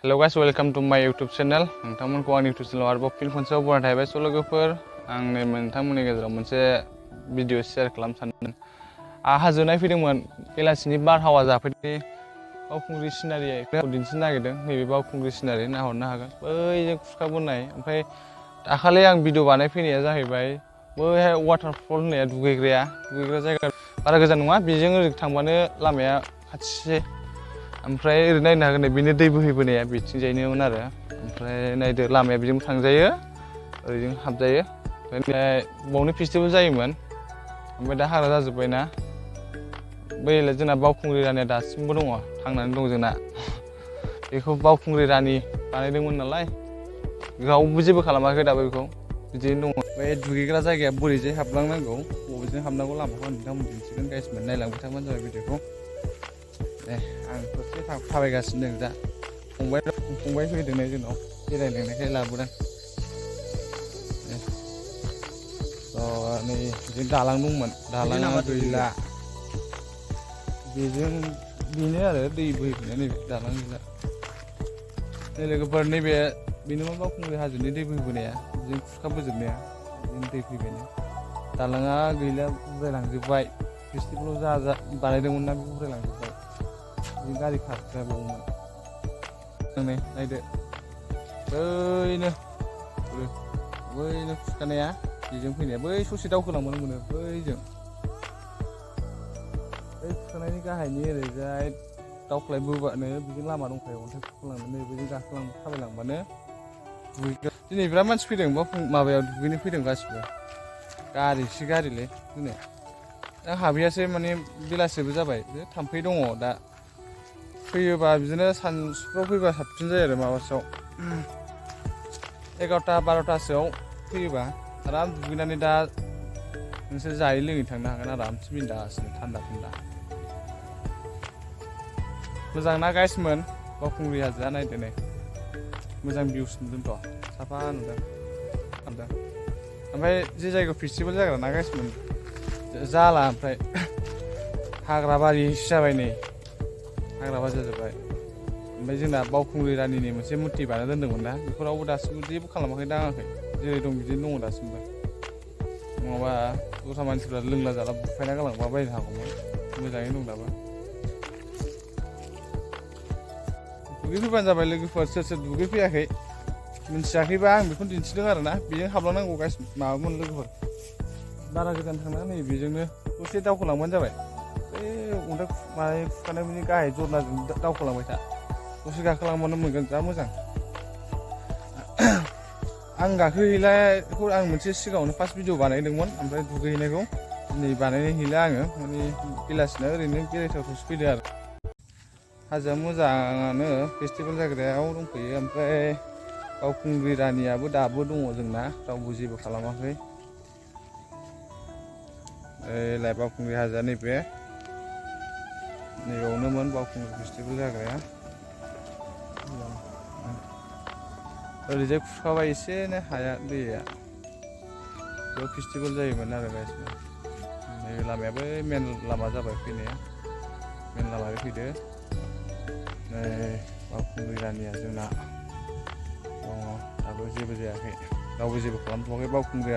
Hello guys, welcome to माय YouTube channel. नोंथांमोनखौ आंनि YouTube चैनलाव आरोबाव फिन खनसेबाव बरायना थाबाय। स' लोगोफोर, आं नोंथांमोननि गेजेराव मोनसे भिडिअ शेयार खालामनो सानदों। आं हाजो नायफैदोंमोन, बेलासिनि बारहावा जाफैदों। बावखुंग्रि सिनारि दिन्थिनो नागिरदों। नैबे बावखुंग्रि सिनारि नाहरनो हागोन, बैजों खुरखाबोनाय। ओमफ्राय दाखालि आं भिडिअ बानायफैनाया जाहैबाय बैहाय वाटारफल होननाया, दुगैग्रा जायगा बारा गोजान नङा। बेजों ओरै थांबानो लामाया खाथिसो। ओमफ्राय ओरै नायनो हागोन, बेनो दै बोहैबोनाया बिथिंजायनोमोन आरो। ओमफ्राय नायदो, लामाया बेजोंबो थांजायो, ओरैजों हाबजायो। ओमफ्राय बावनो फेस्टिभेल जायोमोन, ओमफ्राय दा हाग्रा जाजोब्बायना। बैलाय जोंना बावखुंग्रि रानिया दासिमबो दङ, थांनानै दं जोंना। बेखौ बावखुंग्रि रानि बानायदोंमोन नालाय, रावबो जेबो खालामाखै दाबो बेखौ, बिदिनो दङ। बे दुगैग्रा जायगाया बोरैजाय हाबलांनांगौ, बबेजों हाबनांगौ लामाखौ नोंथांमोन दिन्थिगोन। गाइसमोन नायलांबाय थाबानो जाबाय भिडिअखौ। आं ससे थाबायगासिनो दं दा। फंबाय फैदों नै जोंनाव, बेरायलांनायखाय लाबोदों। नै बिदिनो दालां दंमोन, दालाङा गैला। बेनो आरो दै बोहैबोनाय, नैबे दालां गैला। नै लोगोफोर, नैबे बेनोमा बावखुंग्रि हाजोनि दै बोहैबोनाया, बिदिनो खुरखाबोजोबनाया, बिदिनो दै फैबायना। दालाङा गैला, उरायलांजोब्बाय। फेस्टिभेलाव जा बानायदोंमोन ना, बेखौ उरायलांजोब्बाय। बिदिनो गारि खारजाबावोमोन। नै नायदो, बैनो खुरखानाया, बेजों फैनाया। बै ससे दावखोलांबानो मोनो, बैजों। बै खुरखानायनि गाहायनि ओरैजाय दावख्लायबोबानो बिजों लामा दंखायो, अन्थाइ खुरखालांनानै बैजों थाबायलांबानो दिनै बिराद मानसि फैदों। माबायाव दुगैनो फैदों गासिबो। गारिलै दिनै। आं हाबहैयासै, माने बेलासिबो जाबाय, थाम्फै दङ दा। फैयोबा बिदिनो सानसुफ्राव फैबा साबसिन जायो आरो। माबासोआव 11टा 12टासोआव फैयोबा आराम दुगैनानै दा नोंसोर जायै लोङै थांनो हागोन आरामसे बिन्दासनो, थान्दा। मोजां ना गाइसमोन, बावखुंग्रि हाजोआ। नायदो नै, मोजां भिउस नुदोंथ', साफा नुदों। ओमफ्राय जे जायगायाव फेस्टिभेल जाग्रा ना गाइसमोन, जाला। ओमफ्राय हाग्राबारिसो जाबाय, नै हाग्राबारि जाजोब्बाय। ओमफ्राय जोंना बावखुंग्रि रानिनि मोनसे मुरथि बानायना दोन्दोंमोन ना, बेखौ रावबो दासिमबो जेबो खालामाखै, दाङाखै। जेरै दं बिदिनो दङ दासिमबो। नङाबा दस्रा मानसिफ्रा लोंला जाला बुफायना गालांबा बायनो हागौमोन। मोजाङैनो दं दाबो। दुगैफैबानो जाबाय लोगोफोर। सोर सोर दुगैफैयाखै, मिन्थियाखैबा आं बेखौनो दिन्थिदों आरोना। बेजों हाबलांनांगौ गाइस, माबामोन लोगोफोर। बारा गोजान थांनाङा, नै बेजोंनो दसे दावखोलांबानो जाबाय। बै अन्थाइ खुरखानायनि गाहाय जरनाजों दावखोलांबाय था, दसे गाखोलांबानो मोनगोन, जा मोजां। आं गाखोहैलाखौ आं मोनसे सिगाङावनो फार्स्ट भिडिअ बानायदोंमोन, ओमफ्राय दुगैहैनायखौ दिनै बानायनो हैला आङो। माने बेलासिना ओरैनो बेरायथावथावसो फैदों आरो। हाजोआ मोजाङानो, फेस्टिभेल जायगायाव दंफैयो। ओमफ्राय बावखुंग्रि रानियाबो दाबो दङ जोंना, रावबो जेबो खालामाखै। लाय बावखुंग्रि हाजोआ नैबेयावनोमोन बावखुंग्रि फेस्टिभेल जाग्राया। ओरैजाय खुरखाबाय एसेनो हाया, दैया। बेयाव फेस्टिभेल जायोमोन आरो गाइसमोन। नैबे लामायाबो मेन लामा जाबाय फैनाया, मेन लामाजों फैदो। नै बावखुंग्रि रानिया जोंना दङ, दाबो जेबो जायाखै, रावबो जेबो खालामथ'वाखै बावखुंग्रिया।